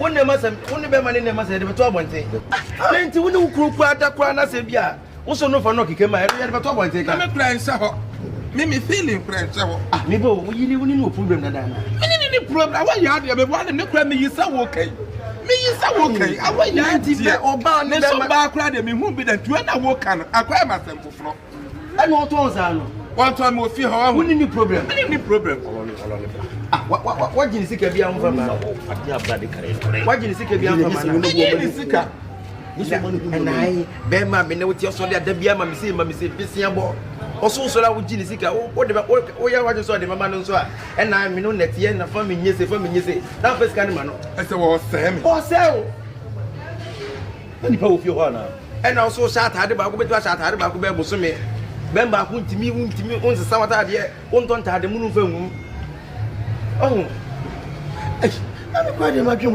Wo nneɛma sɛm, wo ne bɛrima ne nneɛma sɛ yɛde bɛto abɔnten. Na nti wo ne wo kunu kura da kura na sɛ bi a wosɔ no fa no keke ma yɛde bɛto abɔnten Na ka. me kura nhyɛ hɔ. Me feeling kura nhyɛ hɔ. Ah, me bo, wo yiri wo ne no wɔ problem dada na. Me ne problem. Awɔ yɛ adeɛ me bɔ ne kura me yi sɛ wo kai. Me yi sɛ wo kai. Awɔ yɛ Nti bɛ adeɛ. ɔbaa ne Ne so bɛrima baa kura deɛ me hu bi da nti na wo ka no. Akɔyɛ ma asɛm foforɔ. Ɛna ɔtɔn saa no. Wɔntɔn me ofie hɔ Wo wahu. ne ne problem. Me ne ne problem. Ah, wa wa wa wagye ne sika bi a womfa ma no. Wagye ne sika bi amfa ma no. Me nye ne sika. Ɛna ayi bɛrima me ne wo te ɔsɔre ada bi ama me se ma me se besia bɔ. Ɔso sɔre a wogye ne sika wo wo de ba wo woyɛ wagye sɛ ɔde mama no nso a ɛna me no nɛteɛ na fa me nye se fa me nye se na afɛ sika no ma no. Ɛsɛ wɔsɛe me. Ɔsɛ o. Na nipa wɔ fie hɔ anaa? Ɛna ɔso hyɛ ataade baako, bɛtumi ahyɛ ataade baako bɛyɛ bosome. Bɛn baako ntumi ntumi nsesa w'ataadeɛ, wontɔ ntaade mu no mfa ngum. Ɔho. Ɛyi, na me kora deɛ madwe ho.